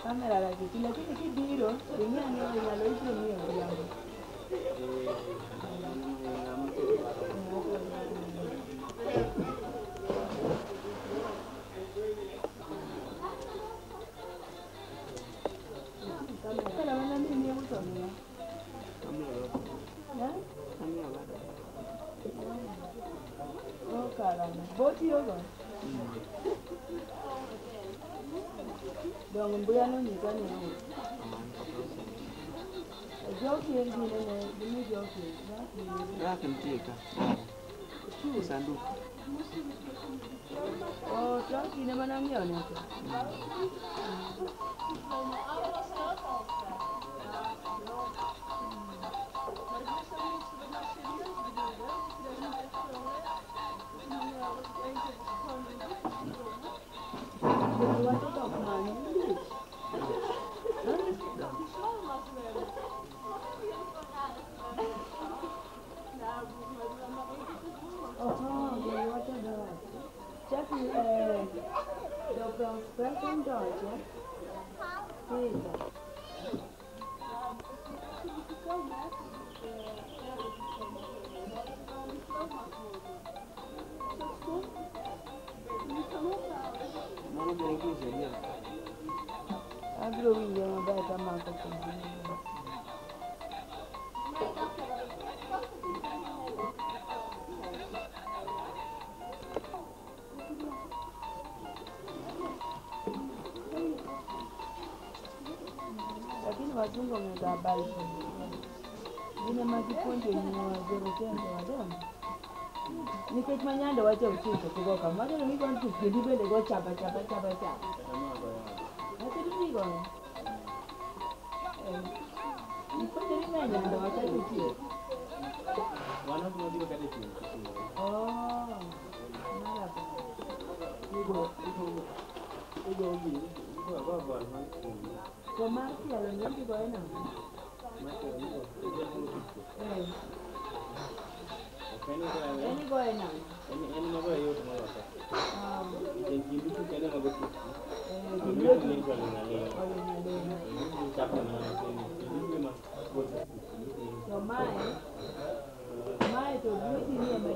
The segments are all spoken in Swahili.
Kamera la kiti lakini kibiro ing'ani nyalo ibiro miyo odhiambo. Kamera mana mimi uso miya. Oh, caramba. Botiyogo. Dong mbuya no nyisa ni no. Joki en gine ne gine joki. Rak nitie ka. Sanduku. Oh, joki ne mana ng'iewo ne ka. Abiro winjo maber kamako kendo. Lakini wazungu wameweka habari gine ma gipuonjo nyiwa jorotenge wadongo nikech manyande wacho uchiko tugo kama wacho ni gon tuk kendo bende go chapa chapa chapa chapa wacho ni go ipuonjori me nyando wacho uchiko oh maraba to mar tielo ni idhi goye nang'o? En igoye nang'o? To mae to lweti ni ema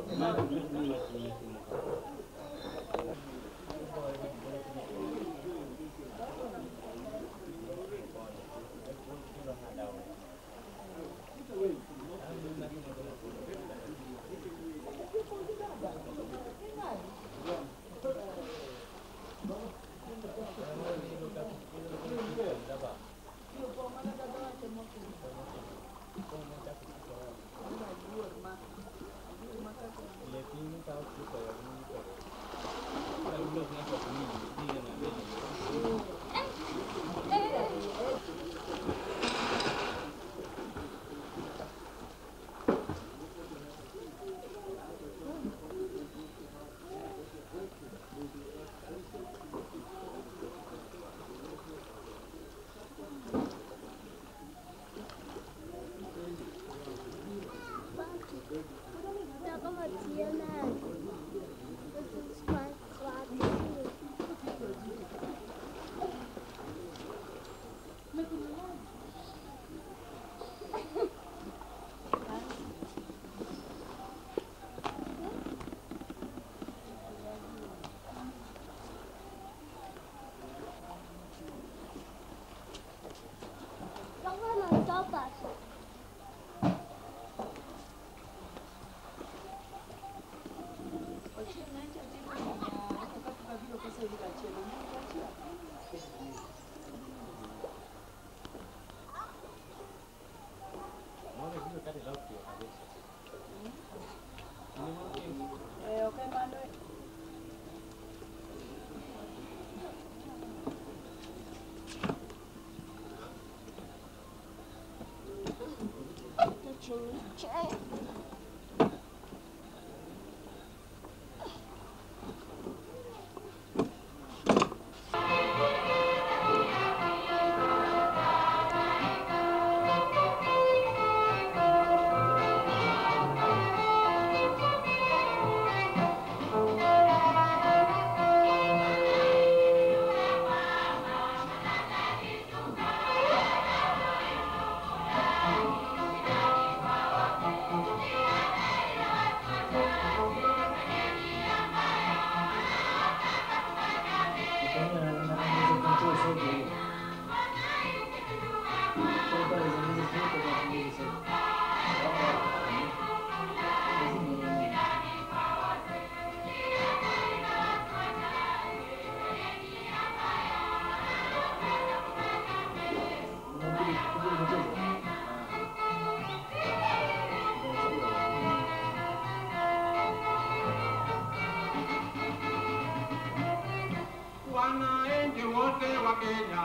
Wananchi wote wa Kenya,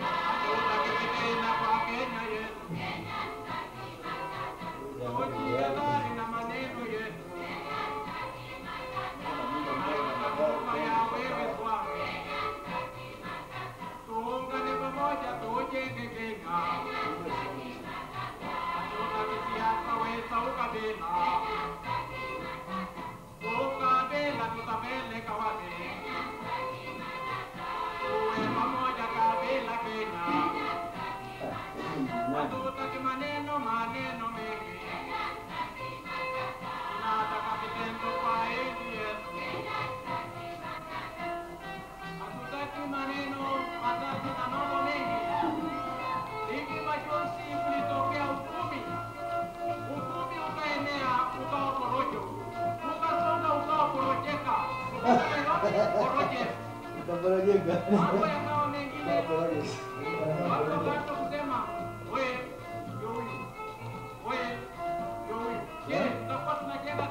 hatutaki tena kwa Kenya yetu. Tujihadhari na maneno yetu, hayo ya wewe swami. Tuungane pamoja tujenge Kenya. Hatutaki siasa weza ukabila. Ukabila tutapeleka wapi? Tuwe pamoja kabila Kenya. Hatutaki maneno maneno mengi. Tunataka vitendo kwa nchi yetu. Hatutaki maneno matatu na mambo mengi. Hivi majuzi kulitokea uvumi. Uvumi ukaenea ukawa porojo. Ukasonga ukawa porojeka. Poroje. Mambo yakawa mengine. Watu wakaanza kusema we ndio huyu. We ndio huyu. Je, tutakuwa tunajenga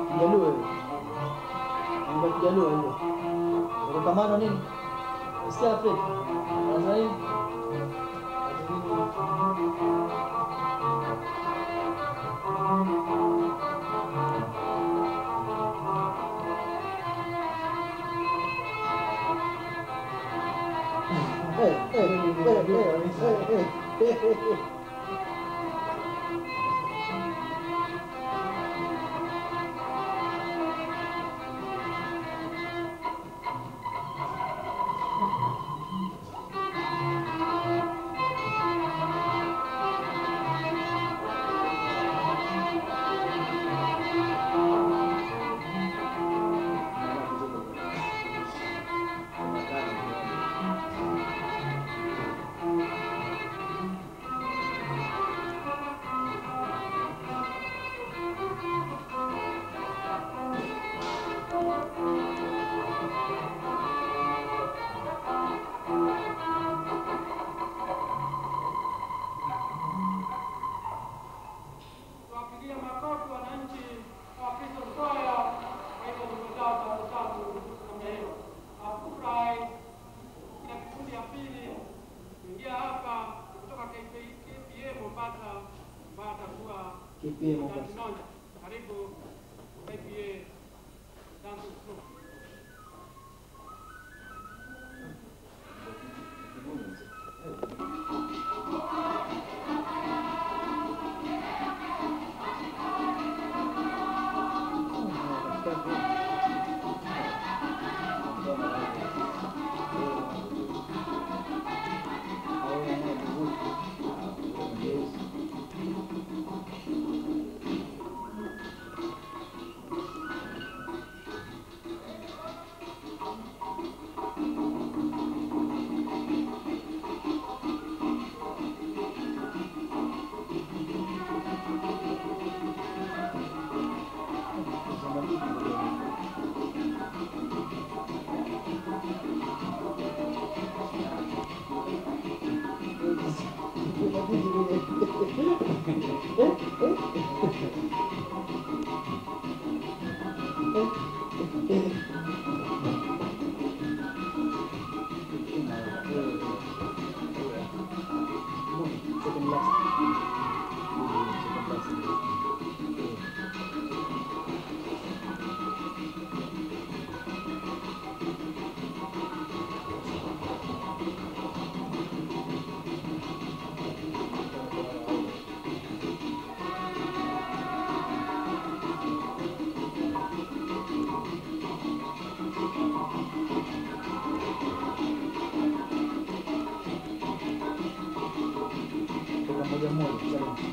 Kijaluo hiyo. Mambo ya Kijaluo hiyo. Mshikamano nini? Sikia Fred. Anasema nini? Eh, eh, eh, eh, eh, eh. Tuwapigie makofi wananchi wa Kristo Kwaya kwa hizo nyimbo zao za utamu namna hiyo. Hakufurahi na kikundi ya pili kuingia hapa kutoka KPA Mombasa ambaye atakuwa KPA Mombasa. Nonja. Karibu KPA Dancing Troupe. Eh, eh. Mmoja mmoja.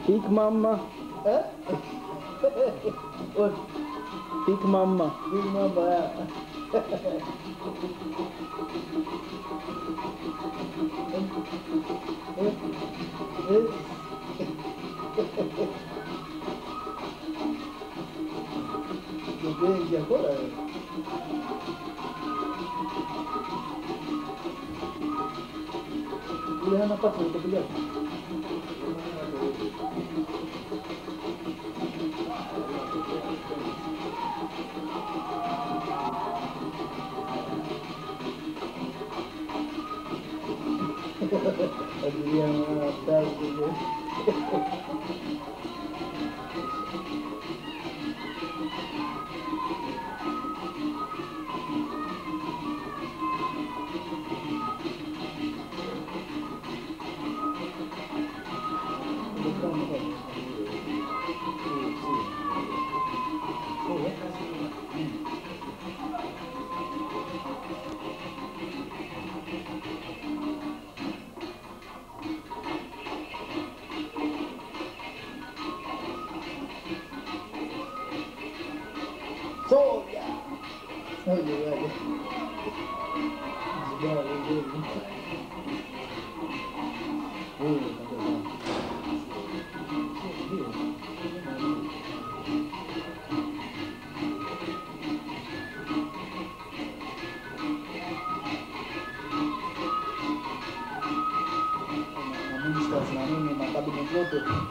Big Mama. Eh? What? Big Mama. Big Mama, yeah. Yule hana pato utapiga. Abiria hatari.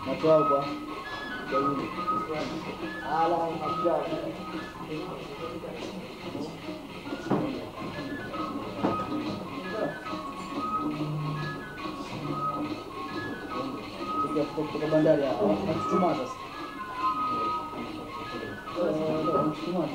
Natoa kwa yule. Ala mafia. Kutoka bandari hapa tuchumaa sasa. Tuchumaa.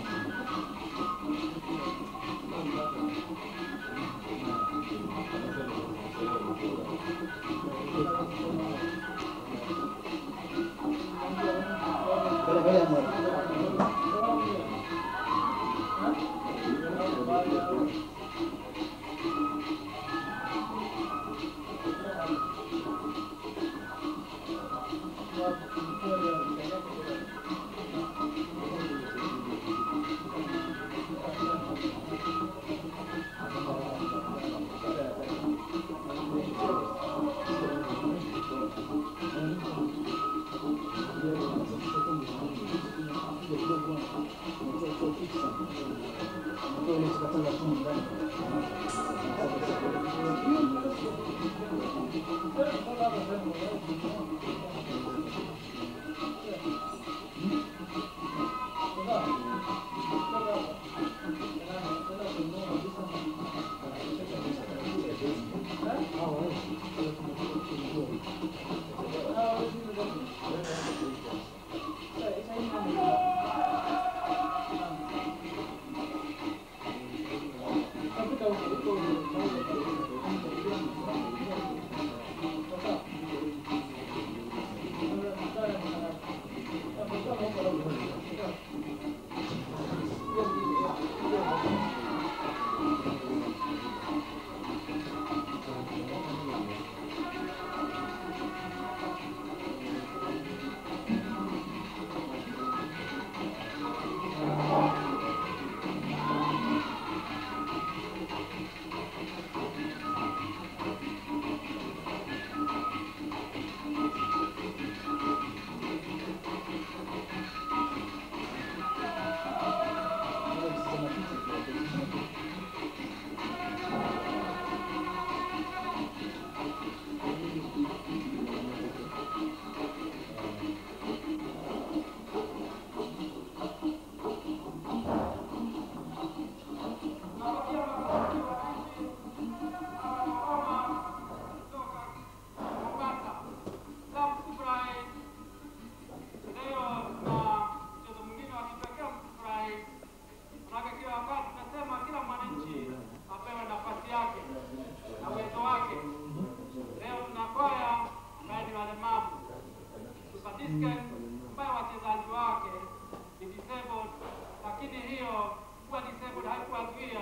kuwazuia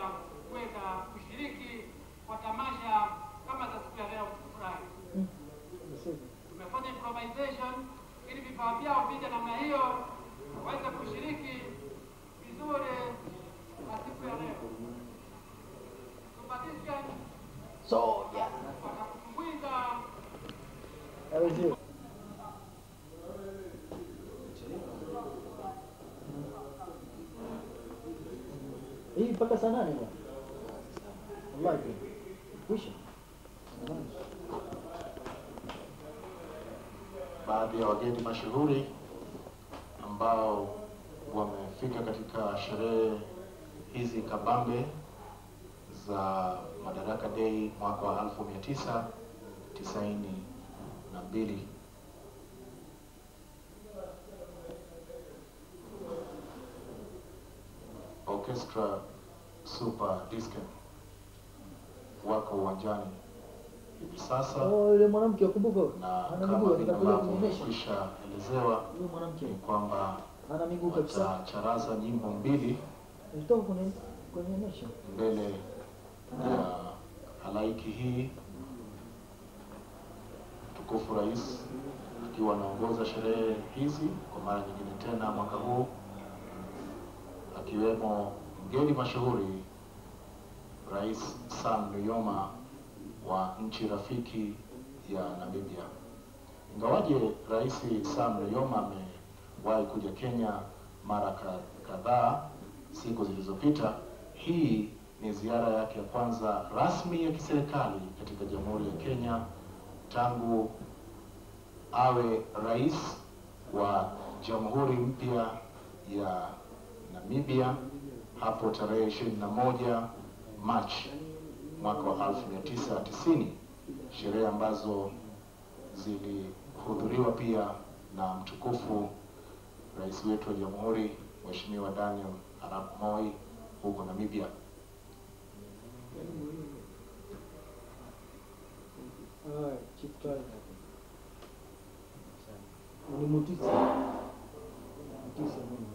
kuweza kushiriki kwa tamasha kama za siku ya leo kufurahi. Tumefanya improvisation ili vifaa vyao vije namna hiyo waweze kushiriki vizuri kwa siku ya leo. Super So yeah. Watakutumbuiza. Hii mpaka saa 8 bwana. Wallahi. Kwisha. Baadhi ya wageni mashuhuri ambao wamefika katika sherehe hizi kabambe za Madaraka Day mwaka wa 1992. Orchestra Super Disco wako uwanjani hivi sasa. Oh, yule mwanamke ukumbuka, na ana kama miguu vile atakuja ambavyo kunionyesha. nimekwisha elezewa Yule mwanamke ni kwamba ana miguu kabisa. watacharaza nyimbo mbili Nilitoka kwenye nation. mbele ya halaiki hii, mtukufu rais akiwa anaongoza sherehe hizi kwa mara nyingine tena mwaka huu, akiwemo mgeni mashuhuri Rais Sam Nujoma wa nchi rafiki ya Namibia. Ingawaje Rais Sam Nujoma amewahi kuja Kenya mara kadhaa siku zilizopita, hii ni ziara yake ya kwanza rasmi ya kiserikali katika Jamhuri ya Kenya tangu awe rais wa Jamhuri mpya ya Namibia hapo tarehe 21 Machi mwaka wa 1990, sherehe ambazo zilihudhuriwa pia na mtukufu rais wetu wa Jamhuri Mheshimiwa Daniel Arap Moi huko Namibia. Chief Tribe. Ni Mutisa. Mutisa mimi.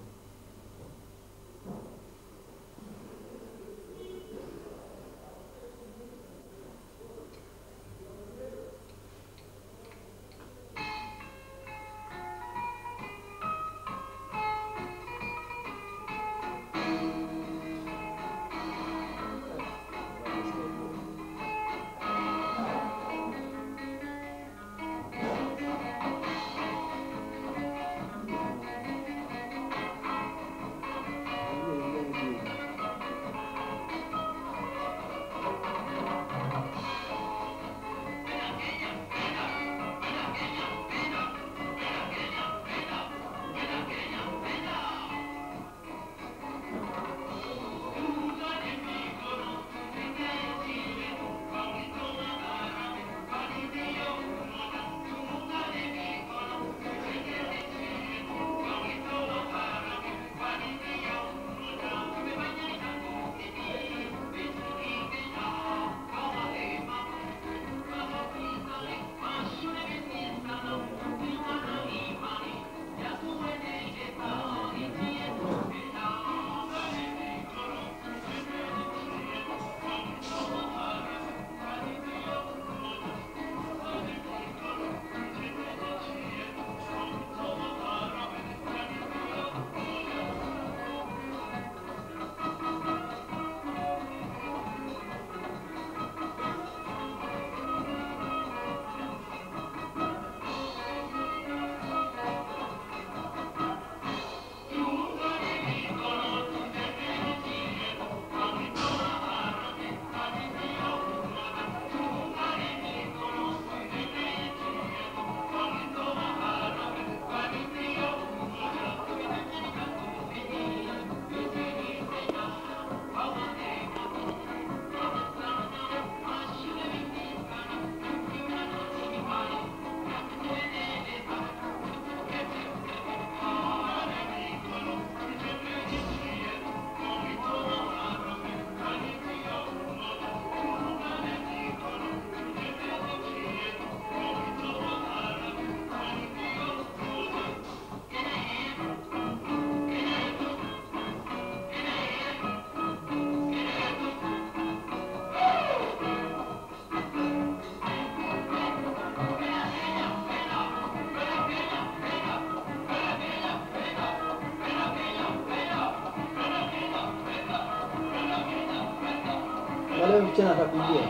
Leo mchana atakuingia.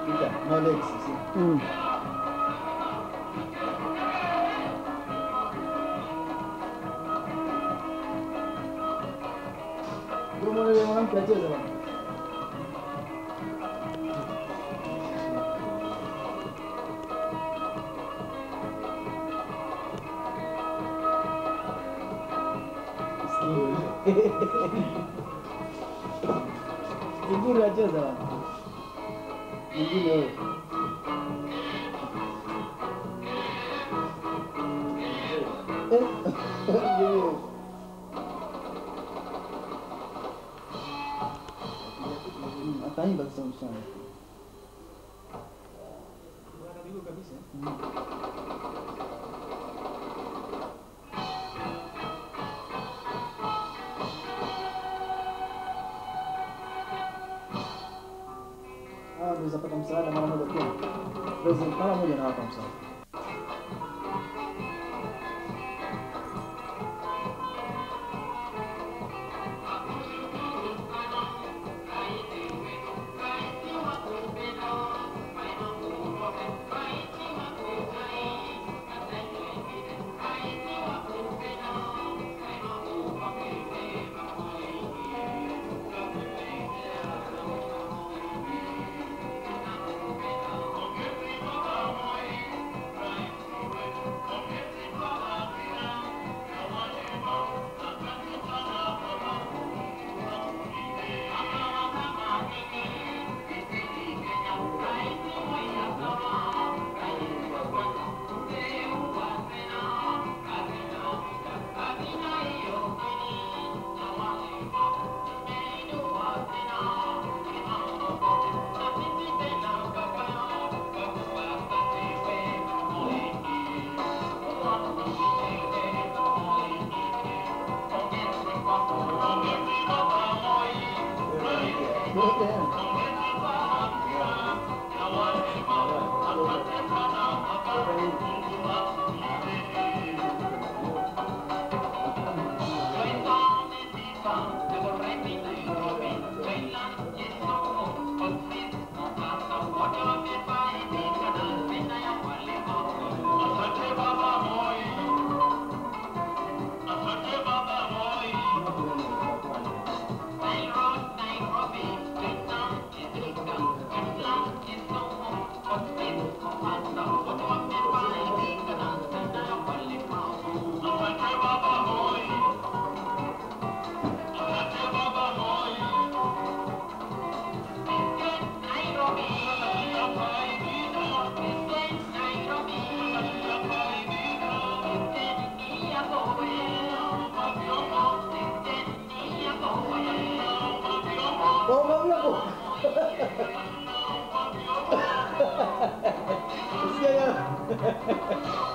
Peter, no legs, you see. Ndio maana yule mwanamke acheza bwana. Kiburi acheza bwana. Mwingine wewe. Eh, mwingine. Ataimba sasa msichana. Hawa ndio zapata msaada mara moja pia. President mara moja anawapa msaada.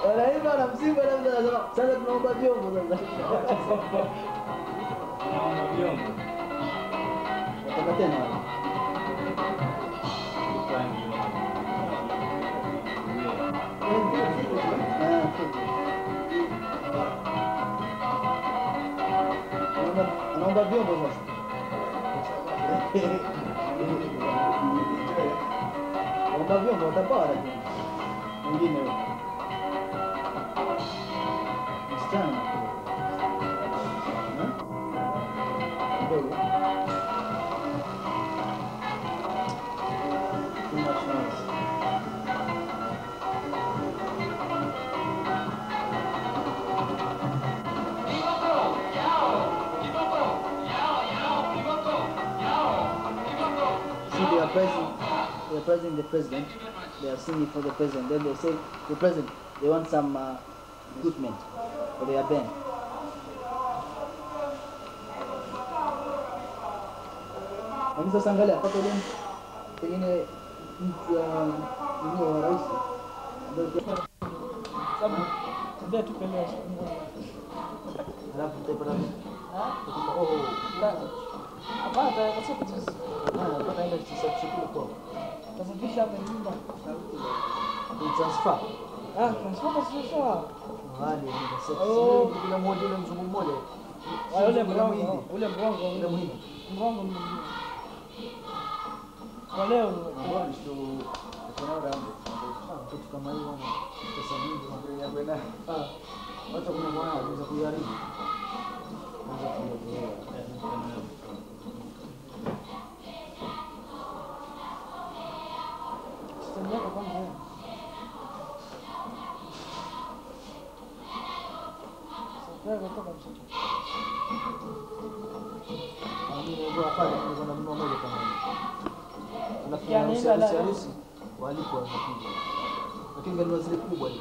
Wanaimba na msiba na mtu anasema sasa tunaomba vyombo sasa. Tunaomba vyombo. Wataka tena wale. Anaomba vyombo sasa. Anaomba vyombo watapawa lakini. Mwingine huyo. Msichana. Kidogo. Too much noise. See, they are praising the president. They are singing for the president. Then they say, the president, they want some equipment for their band. Lakini sasa angalia paka ule pengine mtu Ni wa rais. Sababu ndio tupelea. Alafu utaipata. Ah? Oh. Hapana, tasafisha. Ah, mpaka enda tusafishe kule kwao. Tasafisha hapa nyumba. Ni transfer. Ah, transfer sio sawa. Wale ni sasa. Kila mmoja yule mzungu mmoja. Ule mrongo, ule mrongo, ule muhimu. Mrongo mmoja. Kwa leo kitu kama hiyo bwana. Pesa nyingi bwana ya kwenda. Ah. Watu kuna mwana anaweza kuiharibu. Anza kuielewa. System yako kwanza. Sasa kutoka msitu. Mimi nilikuwa pale nilikuwa nanunua moja kama hiyo. Alafu harusi walikuwa wanakuja. Lakini ndio zile kubwa ile.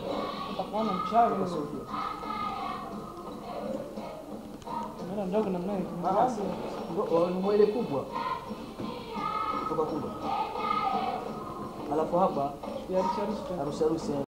Utakuwa na mchawi wewe. Kamera ndogo namna hiyo. Ndio ile kubwa. Kutoka kubwa. Alafu hapa ya harusi harusi.